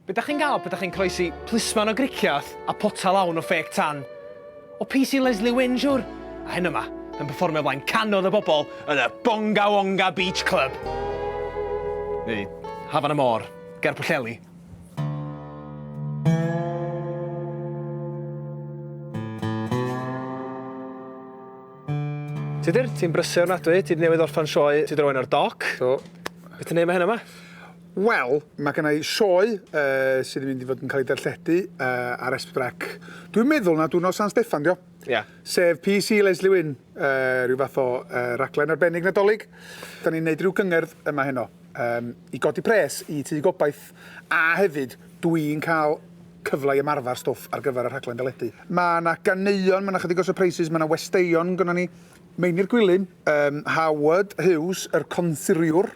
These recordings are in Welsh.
Be dach chi'n gael pryd dach chi'n croesi plisman o Griciath a pota lawn o fake tan? O PC Leslie Wyn, siwr! A heno 'ma, yn perfformio o flaen cannoedd o bobl yn y Bonga Wonga Beach Club! Neu Hafan y Môr, ger Pwllheli. Tudur, ti'n brysur ofnadwy, ti 'di newydd orffan sioe Tudur Owen o'r Doc. Do. Be ti'n neud 'ma heno 'ma? Wel, mae genna i sioe uh, sydd yn mynd i fod yn cael ei darlledu uh, ar S4C. Dwi'n meddwl na diwrnod San Steffan, dio. Ia. Yeah. Sef PC Leslie Wyn, uh, rhyw fath o uh, raglen arbennig Nadolig. Da ni'n neud rhyw gyngerdd yma heno um, i godi pres i Tŷ Gobaith a hefyd dwi'n cael cyfle i ymarfer stwff ar gyfer y rhaglen deledu. Mae yna ganeuon, mae yna chydig o surprises, mae yna westeion gynnon ni. Meinir Gwilym, um, Howard Hughes, yr consuriwr,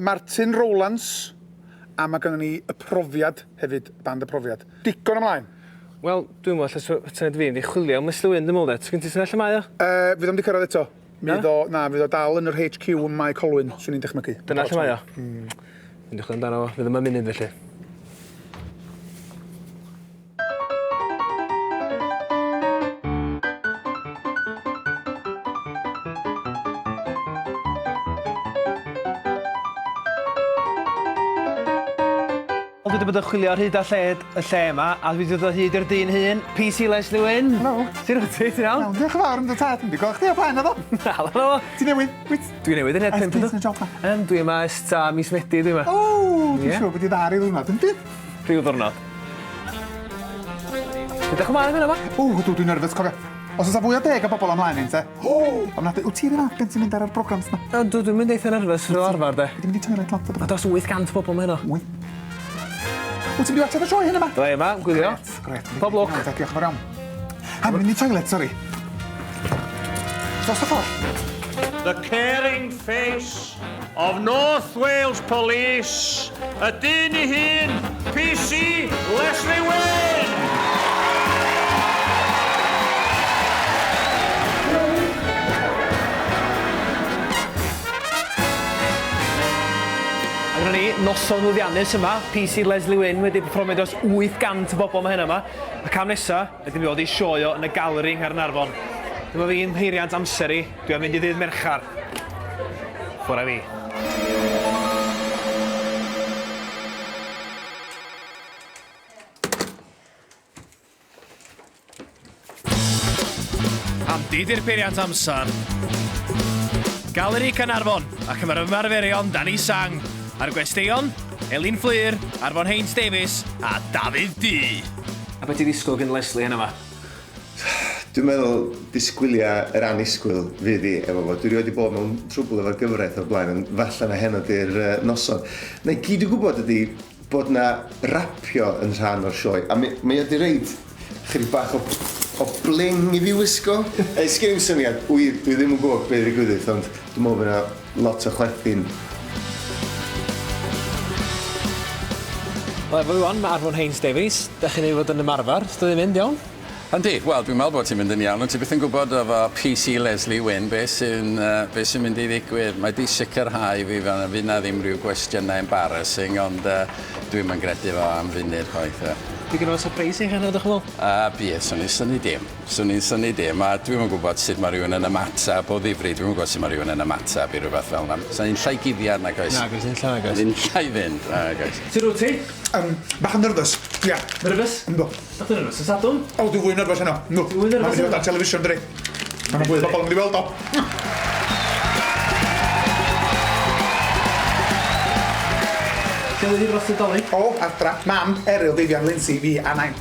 Martin Rowlands, a mae gynnon ni Y Profiad hefyd, band Y Profiad. Digon ymlaen! Wel, dwi'n meddwl ella syniad fi mynd i chwilio am Leslie Wyn, dwi'n meddwl de. Sgyn ti syniad lle mae o? Yy, fydd o'm 'di cyrraedd eto. Mi fydd o, na, fydd o dal yn yr HQ ym Mae Colwyn, swn i'n dychmygu. Dyna lle mae o? Mm. Mynd i chwilio amdano fo, fydd o mewn munud felly. Wel, dwi 'di bod yn chwilio ar hyd a lled y lle yma, a dwi 'di dod o hyd i'r dyn hŷn, PC Leslie Wyn. Helo. Sut wyt ti? Ti'n iawn? Iawn, diolch yn fawr, yndw tad. Dwi'n gweld chdi o'r blaen, naddo? Naddo, naddo. Ti newydd, wyt? Dwi newydd yn neud pump ydw. Yym, dwi yma ers tua mis Medi dwi yma. O, dwi'n siŵr bod 'di dda ryw ddiwrnod, yndi? Rhyw ddiwrnod. Edrych ymlaen am hynna 'ma. O, ydw, dwi'n nerfus, cofia. Os oes 'na fwy o deg o bobl o mlaen un, te. O! Ofnadwy. Wyt ti 'run fath pan ti'n mynd ar yr programs 'ma? Yndw, dwi'n mynd eitha nerfus fel arfer, de. Fi 'di mynd i toilet lot o Ma' dros 800 o bobl 'ma heno. Wyth? Wyt ti'n mynd i watsiad y sioe heno 'ma? Dwi yma, yn gwylio. Grêt, grêt. Pob lwc. Diolch yn fawr iawn. A mynd i toilet, sori. Dros y ffordd. The caring face Of North Wales Police, y dyn ei hun, PC Leslie Wynne! A dyna ni, noson lwyddiannus yma, PC Leslie Wynne wedi perfformio dros 800 o bobl 'ma heno 'ma. Y cam nesa ydy mynd i weld ei sioe o yn y galeri yng Nghaernarfon. Dyma fi'n mheiriant amser i. Dwi am fynd i ddydd Merchar. Ffwr' â fi. Andy 'di'r peiriant amser. Galeri Caernarfon, ac mae'r ymarferion Danny Sang, a'r gwesteion, Elin Fflur, Arfon Haines Davies a Dafydd Du. A be' ti ddisgwyl gin Lesley heno 'ma? Dwi'n meddwl disgwylia yr annisgwyl fydd hi efo fo. Dwi rioed 'di bod mewn trwbl efo'r gyfraith o'r blaen, ond falla na heno 'di'r yy noson. Na i gyd dwi'n gwybod ydi bod 'na rapio yn rhan o'r sioe, a mi mae o 'di roid chydig bach o o bling i fi wisgo. Yy sgen i'm syniad, wir, dwi ddim yn gwybod be ddigwyddith, ond dwi'n meddwl fydd 'na lot o chwerthin. Wel efo fi 'wan ma' Arfon Haines Davies. Dach chi newydd fod yn ymarfer, sut oedd hi'n mynd, iawn? Yndi, wel dwi'n meddwl bod ti'n mynd yn iawn, ond ti byth yn gwybod efo PC Leslie Wyn be sy'n yy be sy'n mynd i ddigwydd. Mae 'di sicrhau fi fel na fydd 'na ddim rhyw gwestiynau embarrassing, ond yy dwi'm yn gredu fo am funud chwaith yy. Fydd gynno fo sypreis i chi heno dych chi'n meddwl? Yy bydd, swn i'n synnu dim. Swn i'n synnu dim, a dwi'm yn gwybod sut ma' rhywun yn ymateb o ddifri, dwi'm yn gwybod sut ma' rhywun yn ymateb i rywbeth fel 'na. Sa unllai guddiad nag oes? Nag oes unlla nag oes. Unllai fynd, nag oes. Sut wt ti? Yym, bach yn nyrfys. Ia. Nyrfys? Yndw. Dach chi'n nyrfys y Sadwrn? O, dwi fwy nyrfys heno. Yndw. Ti fwy nyrfys Mae'n mynd i fod ar television, dydi? Mae 'na fwy o bobl yn mynd i weld o. Lle oedd hi dros y Dolig? O, adra. Mam, Eryl, Vivian, Lindsay, fi a Nain.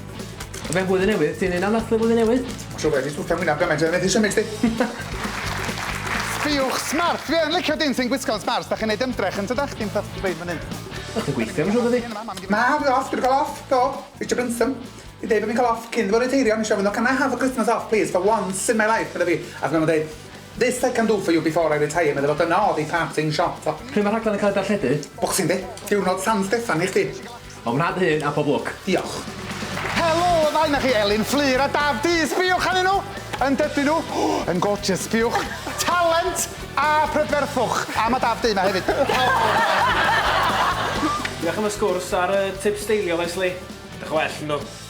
A be' blwyddyn newydd? Ti'n un am ddathlu blwyddyn newydd? Mae'n siŵr wedi stwffio ngwynab gymaint oedd methu symud sti. Sbïwch smart! Dwi yn licio dyn sy'n gwisgo'n smart, dach chi'n neud ymdrech yn tydach? Dim fatha dweud fan hyn. Dach chi'n gweithio mae'n siŵr dydi? Na, dwi off, dwi 'di cael off, do. Richard Branson. Di deud bod fi'n cael off cyn iddo fo riteirio, nes i ofyn iddo can I have a Christmas off please for once in my life medda fi. A nath o deud this I can do for you before I retire medda fo, dyna o'dd ei parting shot o. Pryd ma' rhaglen yn cael ei darlledu? Boxing Day, diwrnod San Steffan i chdi. O mhnad hun a pob lwc. Diolch. Helo y ddau 'na chi, Elin Fflur a Daf Du, sbïwch arnyn nhw! Yn dydyn nhw? Yn gorgeous, sbïwch! Talent a prydferthwch! A ma Daf Du 'ma hefyd. Diolch am y sgwrs ar y tip steilio, Leslie. Dych well nhw.